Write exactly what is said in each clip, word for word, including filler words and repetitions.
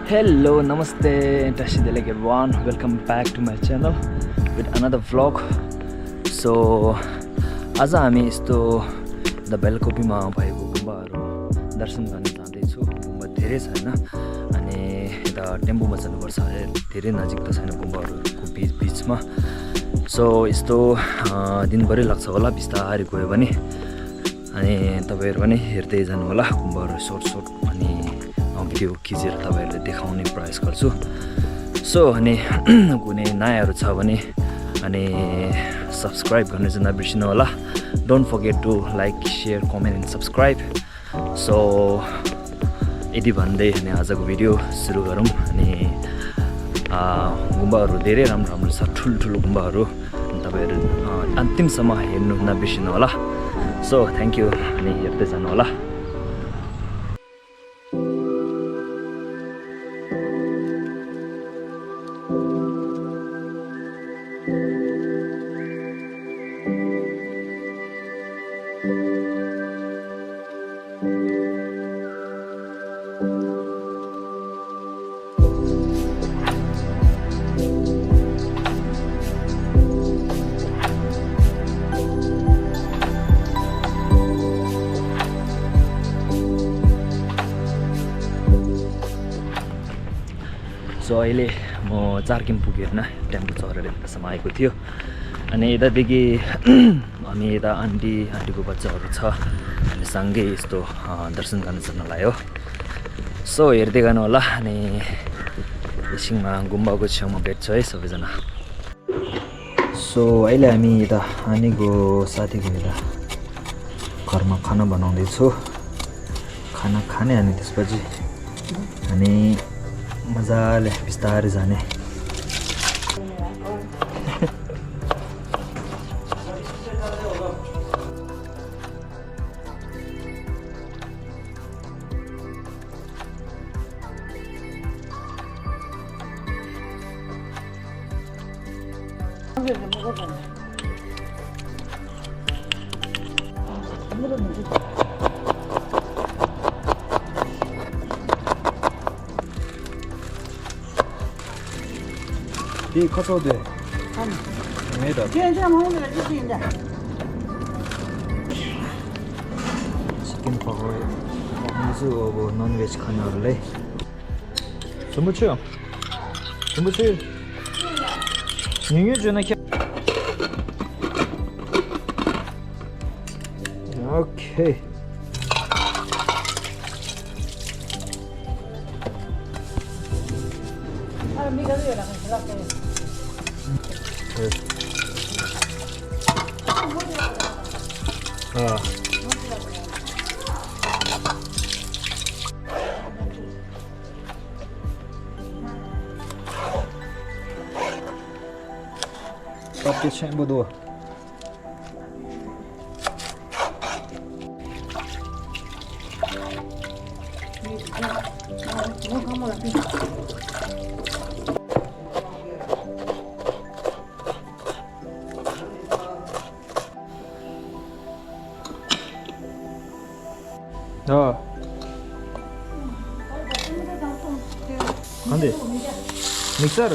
Hello, namaste, tashi delek everyone. Welcome back to my channel with another vlog. So, आज हामी यस्तो द बेलकोपीमा भएको गुम्बाहरू दर्शन गर्न जाँदैछु। गुम्बा धेरै छैन, अनि यता टेम्पोमा जानुपर्छ, अरे धेरै नजिक त छैन गुम्बाहरूको बिच बिचमा। सो यस्तो अ, दिनभरि लाग्छ होला बिस्तारै गयो भने। अनि तपाईँहरू पनि हेर्दै जानु होला गुम्बाहरू सर्ट सर्ट अनि भिडियो खिचेर तपाईँहरूलाई देखाउने प्रयास गर्छु। सो अनि कुनै नयाँहरू छ भने अनि सब्सक्राइब गर्नु चाहिँ नबिर्सिनु होला। Don't forget to like, share, comment and subscribe. सो यति भन्दै अनि आजको भिडियो सुरु गरौँ। अनि अ, गुम्बाहरू धेरै राम्रो राम्रो छ, ठुल्ठुलो गुम्बाहरू। अनि तपाईँहरू अ, अन्तिमसम्म हेर्नु नबिर्सिनु होला। सो थ्याङ्क यू, अनि हेर्दै जानु होला। सो अहिले म चारकिम पुगेँ होइन, टेम्पो चढेर यतासम्म आएको थियो। अनि यतादेखि हामी यता आन्टी आन्टीको बच्चाहरू छ, हामी सँगै यस्तो अ, दर्शन गर्न जान लाग्यो। सो हेर्दै गर्नु होला। अनि एकछिनमा गुम्बाको छेउमा भेट्छ है सबैजना। सो अहिले हामी यता आनीको साथीको यता घरमा खाना बनाउँदैछु। खाना खाने अनि त्यसपछि अनि मजाले बिस्तारै जाने। དེ་ཁ་སོགས་དེ་མེད་ད། ཅིག་ཀིན་ཕག་པ་མི་ཚུ་འོ་བོ་ནོན་ཝེཇ་ཁ་ནར་ལེ། ཚོན་པོ་ཆུ། ཚོན་པོ་ཆུ། ཉུང་ཉུང་བཅོས་ན་ཁྱེད། ཨོ་ཁེ། སྟབས་བདེ་ཆེན་པོ་འདུག་ཨ། གང་འདི། མིག་སར། ཨ།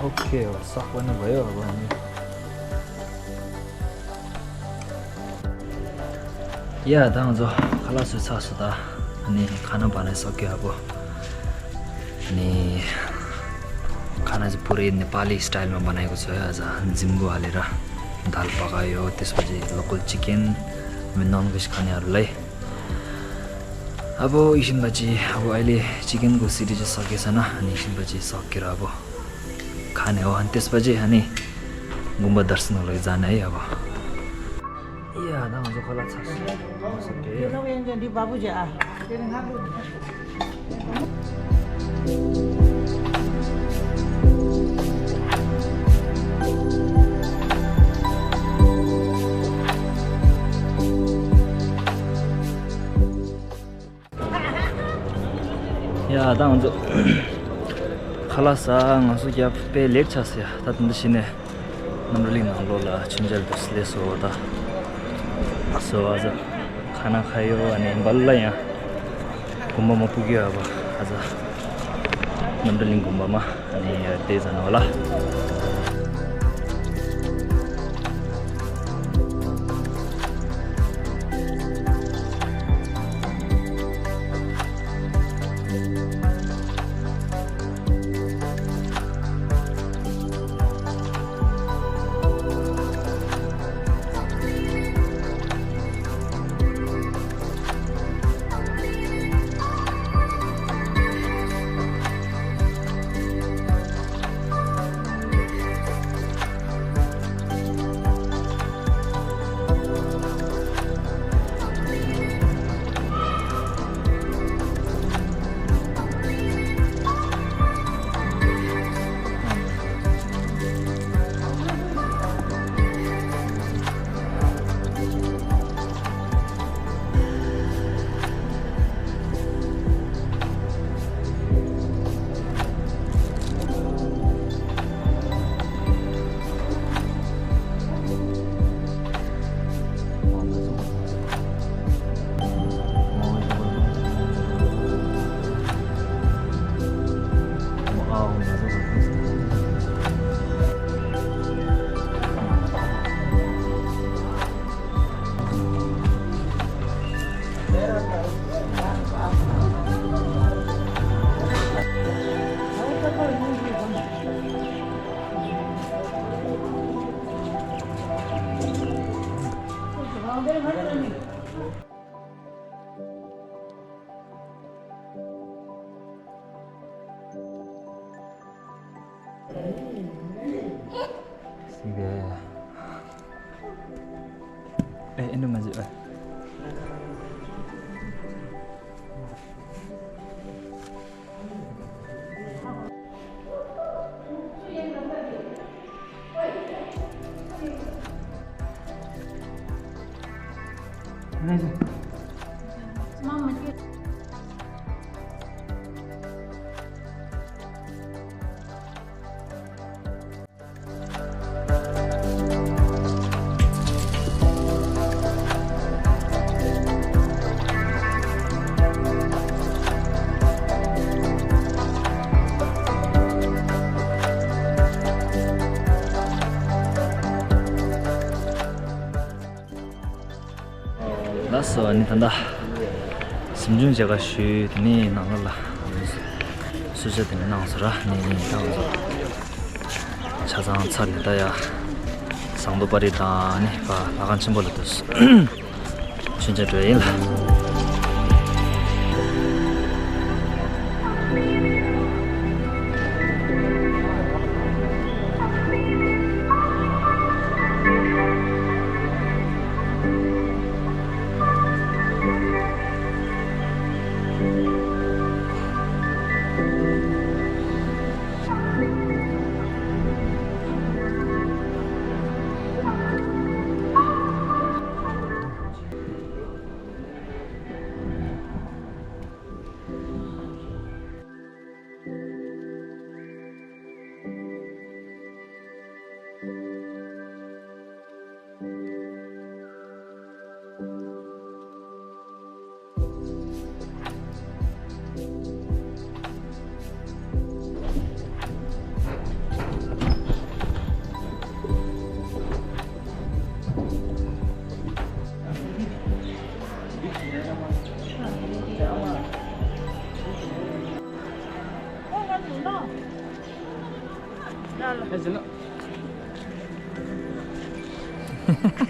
ओके, अब साफ पनि भयो। अब हामी या, दा, आज खलास छ सुता। अनि खाना बनाइसक्यो अब। अनि खाना चाहिँ पुरै नेपाली स्टाइलमा बनाएको छ है। आज जिम्बो हालेर दाल पकायो, त्यसपछि लोकल चिकन, ननभेज खानेहरूलाई। अब एकछिनपछि, अब अहिले चिकनको सिटी चाहिँ सकेछन्, अनि एकछिनपछि सकेर अब खाने हो। अनि त्यसपछि अनि गुम्बा दर्शनको लागि जाने है अब। या, ད་ང་ཚོ་ཁོ་ལ་ཚར་སོང་། ང་ཚོ་དེ། དེ་ལོག་ཡན་ཅན་འདི་བ་བུ་ཅེ་ཨ། དེ་རིང་ང་ལོ། ཡ་ད་ང་ཚོ་ཁ་ལག་ཟ། ང་ཚོ་རྒྱབ་དཔེ་ལེགས་ཆགས་སོང་ཡ། ད་དེ་འདྲ་བྱས་ནས་རྣམ་གྲོལ་གླིང་ནང་ལོགས་ལ་མཆོད་མཇལ་དུ་སླེབས་སོང་ད། སོ་ཨ་ཟ་ཁ་ན་ཁ་ཡོ་ཨ་ནི་འབལ་ལ་ཡང་དགོན་པ་མ་སྤུ་གི་ཡ་བ་ཨ་ཟ། རྣམ་གྲོལ་གླིང་དགོན་པ་མ་ཨ་ནི་ཡ་དེ་ཟ་ནོ་ལ། སི་བེ། ཨེ་ཨེ་འདྲ་མ་བྱེད་ཨེ། ལགས་སོ། ཨ་ནི་ད་ལྟ་གཟིམ་ཆུང་མཇལ་ཁ་ཞུས། དེ་ནས་ནང་ལ་ལ་གསོལ་ཇ་དེ་ནས་གནང་སོང་ར། ནི་ད་ང་ཚོ་ཆ་ཚང་ཚར་ནས་ད་ཡ་ཟངས་མདོག་དཔལ་རི་དང་ནི་ཕ་ལྷ་ཁང་ཆེན་པོ་ལ་འདུག་མཆོད་མཇལ་འགྲོ་ཡིན་ལ།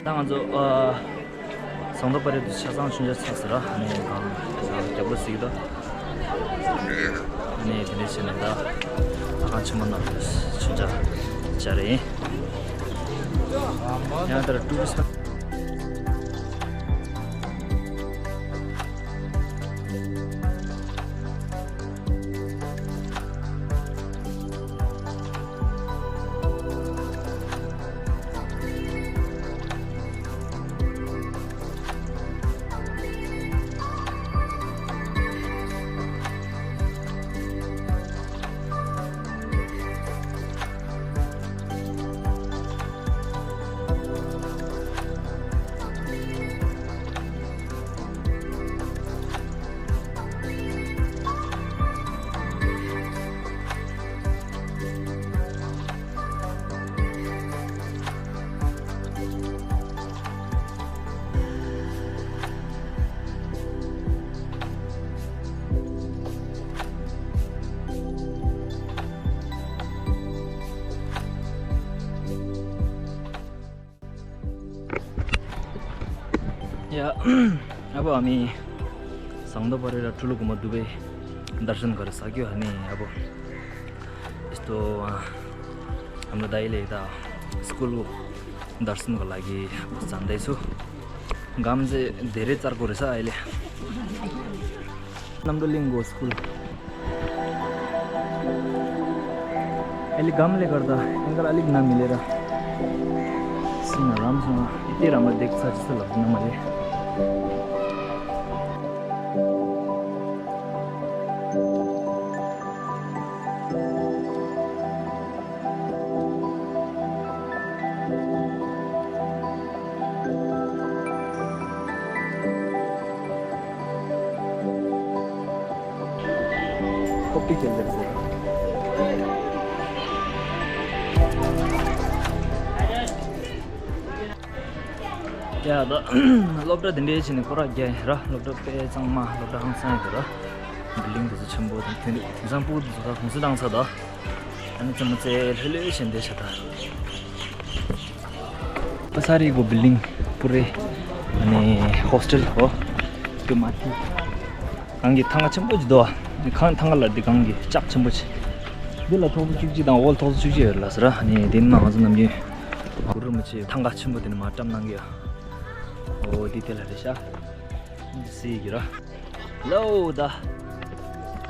ད་ང་ཚོ་ཨ་ཟངས་མདོག་དཔལ་རི་དུ་ཆ་ཚང་མཆོད་མཇལ་ཚར་ཟེར་ར། ཨ་ནི་གང་རྒྱབ་ལོགས་གཟིགས་དང་། ཨ་ནི་དེ་འདྲས་བྱས་ནས་ད་ལྷ་ཁང་ཆེན་མོ་ནང་དུ་མཆོད་མཇལ་བཅར་རེད། ཡང་ད་ཊུ་རི་སི་ཊི། या, अब हामी साङ्दो परेर ठुलो गुम्बा दुवै दर्शन गरेर सक्यो। अनि अब यस्तो, अँ, हाम्रो दाइले यता स्कुलको दर्शनको लागि जाँदैछु। घाम चाहिँ धेरै चर्को रहेछ अहिले। नाम्दोलिङको स्कुल। अहिले घामले गर्दा एङ्कल अलिक नमिलेर सिन राम्रोसँग यति राम्रो देख्छ जस्तो लाग्दैन मैले। कति खेल्दै रहेछ? या, द སློབ་གྲྭ་འདི་འདྲའི་ཆེ་ནས་ཁོ་ར་རྒྱ་ར་སློབ་གྲྭ་དཔེ་གཙང་མ་སློབ་གྲྭ་ཧང་སང་ཡོད་ར། བིལ་ཌིང་དེ་ཚོ་ཆེན་པོ་དང་དེང་དེང་སང་ཕྲུ་གུ་དེ་ཚོ་ཁ་གུང་སེང་བཏང་ཚར་ད། ཨ་ནི་ཙམ་མ་ཚད་ལྷོད་ལྷོད་བྱས་འདི་བྱ་ད། ས་རི་གོ་བིལ་ཌིང་པུ་རེ། ཨ་ནི་ཧོ་སི་ཊེལ་ཧོ། དེ་མ་ཐི། གང་གི་ཐང་ག་ཆེན་པོ་ཅིག་འདུག་ཨ། གང་ཐང་ག་ལ་འདི་གང་གི་ལྕགས་ཆེན་པོ་ཅིག་འདི་ལ་ཐོག་སོ་བཅུ་གཅིག་དང་འོག་ལ་ཐོག་སོ་བཅུ་གཅིག་ཡོད་ལ་ཟེར། ཨ་ནི་དེ་ནི་ང་ཚོ་ནམ་རྒྱུན་གུ་རུ་མི་ཆེ་ཐང་ག་ཆེན་པོ་དེ་ནི་མ་བཀྲམ་གནང་གི་ཡོད། འོ་འདི་དེ་ལ་རེད་ཤག་འདི་སི་གི་ར། ལོ་ད།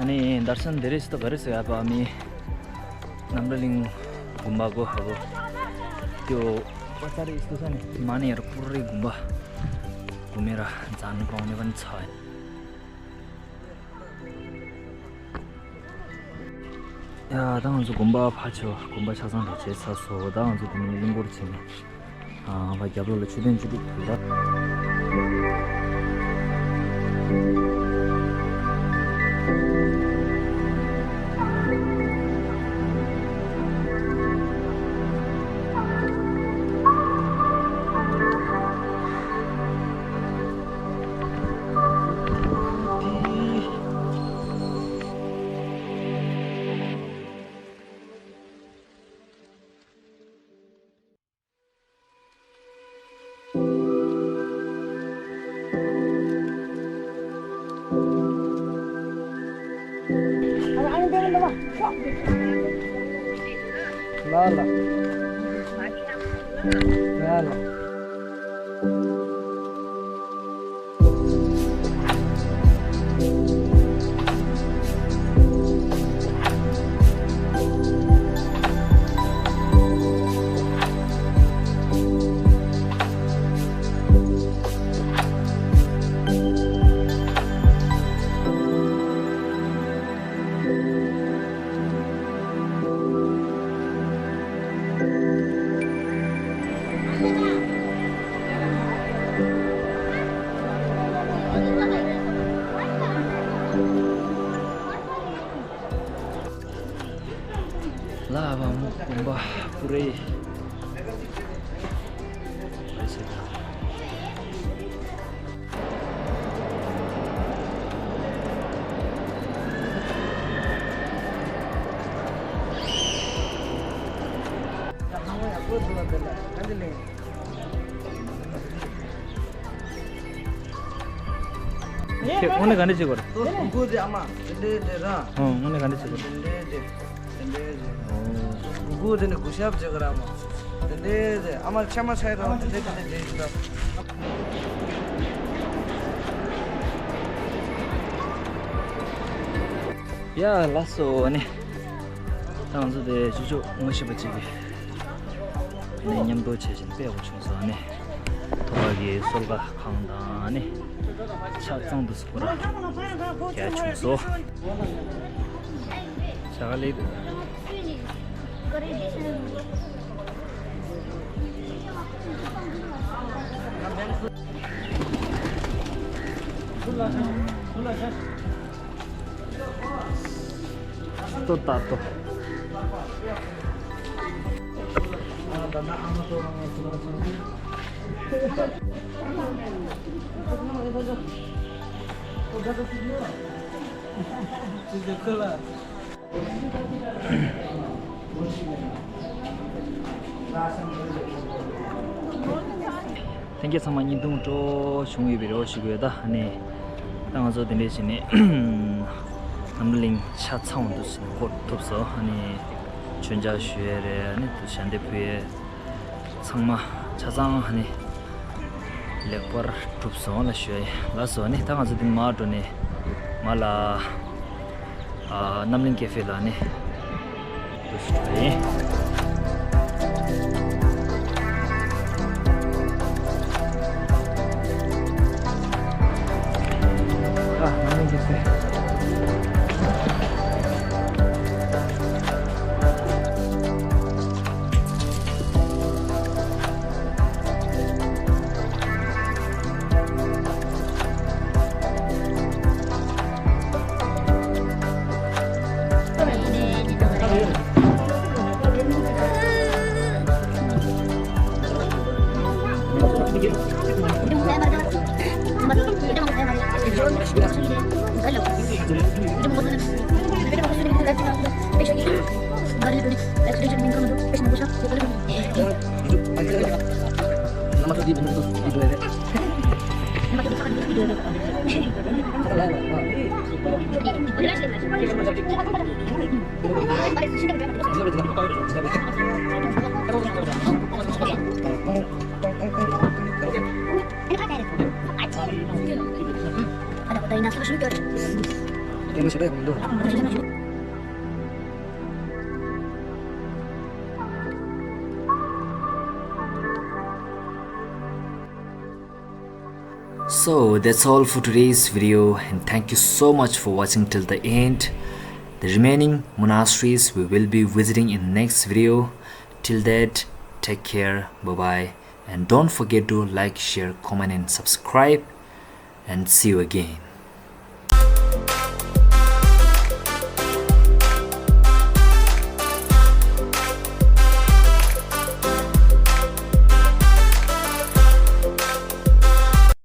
ཨ་ནི་དར་སན་དེ་རེ་སི་ཏོ་ག་རེ་སི་ཡ་པ་མི། རྣམ་གྲོལ་གླིང་དགོན་པ་གོ་ཧ་གོ། ཏེའོ། པ་ཙ་རེ་སི་ཏོ་ས་ནི་མ་ནི་ཡར་པུ་རེ་དགོན་པ། དགོན་མེ་ར་ཛན་གོང་ནི་བན་ཚ། ཡ་ད་ང་ཚོ་དགོན་པ་ཕར་ཆེ་བ་དགོན་པ་ཆ་ཚང་དུ་བྱས་ཚར་སོང་། ད་ང་ཚོ་དེ་ནས་གླིང་སྐོར་བྱས་ནས། ཨ་ཕ་རྒྱབ་ལོགས་ལ་མཆོད་རྟེན་བཅུ་དྲུག་ཡོད་ར། ལ་ལ། ལ་ལ། ལ་བ་མོ་དགོན་པ་པུ་རེ། ཁྱེད་དངོས་གནས་ག་འདྲ་བྱེད་དགོས་རེད། དངོས་གནས་ག་འདྲ་བྱེད་དགོས་རེད། ཨ་མ། དེ་འདྲའི་དེ་ར། ཨོ། དངོས་གནས་ག་འདྲ་བྱེད་དགོས་རེད། དེ་འདྲའི་དེ། དེ་འདྲའི་དེ། ཨོ། གུ་གུ་དེ་ནི་གུ་ཞབས་བྱེད་དགོས་ར་མ། དེ་འདྲའི་དེ། ཨ་མ་ཆ་མ་ཆ་ཡི་ར་དེ་འདྲའི་དེ་འདྲའི་དེ་ར། ཡ་ལགས་སོ། ཨ་ནི་ད་ང་ཚོ་དེ་ཅོ་ཅོ་ངོ་ཤེས་པ་གཅིག་གིས་ཨ་ནི་མཉམ་དུ་བྱེད་བཞིན་དཔེ་ཡག་པོ་བྱུང་སོང་། ཨ་ནི་ཐོག་ཁ་གི་གསོལ་ཁ་ཁང་དང་ཨ་ནི་ཆ་ཚང་དུ་སུ་པོ་ར་རྒྱ་ཆུང་སོ། ཞག་ལས། ཏོ་ཏ་ཏོ། ལྷན་རྒྱས་ཚང་མ་བརྙན་ཐུང་སྤྲོ་བྱུང་ཡོད་པའི་རེ་བ་ཞུ་གི་ཡོད། ད་ཨ་ནི་ད་ང་ཚོ་དེ་འདྲས་བྱས་ནས་རྣམ་གླིང་ཆ་ཚང་དུ་ཕྱིན་འགོ་ཐུབ་སོང་། ཨ་ནི་མཆོད་མཇལ་ཞུ་ཡས་རེད། ཨ་ནི་དུ་ཞལ་འདེབས་ཕུལ་ཡས་ཚང་མ་ཆ་ཚང་ཨ་ནི་ལེགས་པར་གྲུབ་སོང་ལ་ཞུ་ཡས། ལགས་སོ། ཨ་ནི་ད་ང་ཚོ་འདི་མར་འགྲོ་ནས་མར་ལ་ཨ་རྣམ་གླིང་ཀེ་ཧྥེ་ལ་ནི་འདུག་སེ་འགྲོ་ཡིན། ཨ་རྣམ་གླིང་ཀེ་ཧྥེ། So that's all for today's video, and thank you so much for watching till the end. The remaining monasteries we will be visiting in next video. Till that, take care, bye bye, and don't forget to like, share, comment and subscribe, and see you again.